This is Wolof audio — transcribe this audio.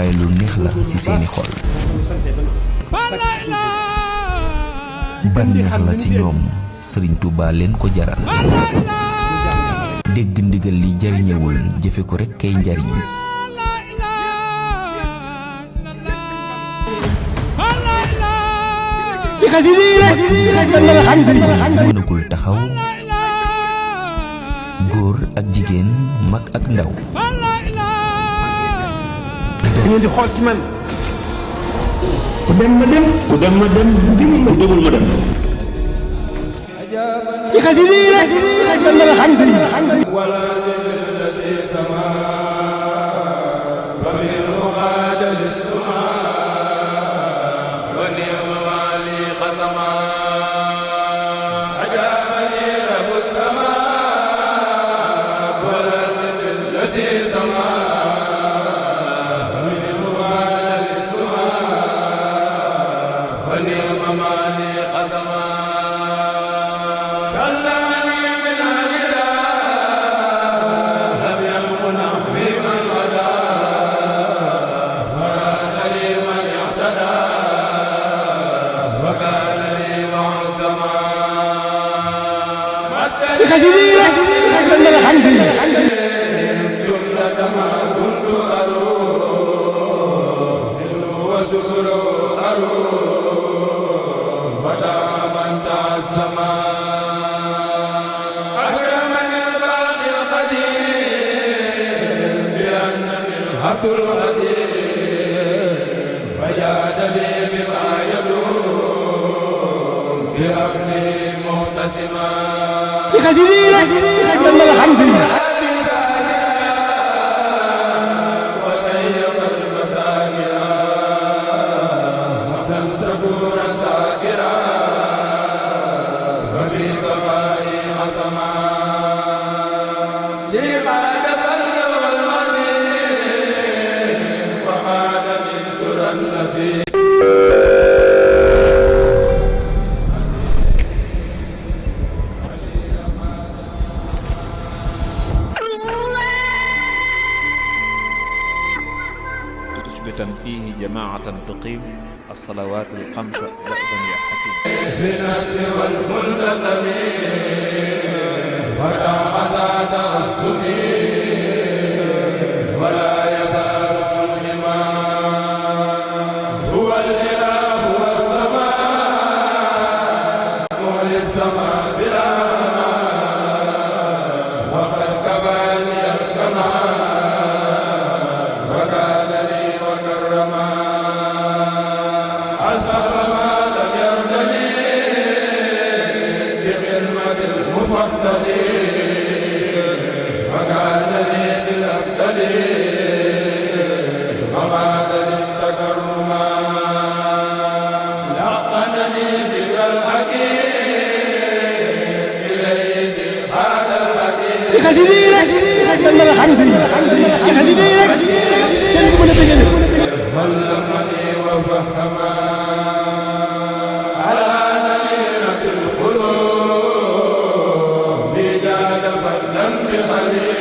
waaye lu neex la ci seeni xol. bànneex la ci ñoom Serigne Touba leen ko jaral. dégg ndigal li jariñewul jëfe ko rekk kay njariñ. ci xasida yi rek la xam Serigne mënagul taxaw góor ak jigéen mag ak ndaw. ngeen di xool ci man ku dem ma dem ku dem ma dem ku demul ma dem ci xasida yi rek la xam Serigne xasida yi rek la xam Serigne ci xasida yi rek la xam Serigne فيه جماعة تقيم الصلوات الخمس دأبا يا حكيم بالنسل والملتزم وتعزى تأسفي ولا يزال ملهما هو الإله والسماء مولي السماء بلا وقد كفاني الكمال وكان لي بالأفضل وغاد للتكرما لقنني ذكر الحكيم إليه هذا الحكيم ci xasida yi rek la xam Serigne ci xasida yi rek seen ko mën a bëggal علمني وفهما علانني رب القلوب بجاد فضلا بخليل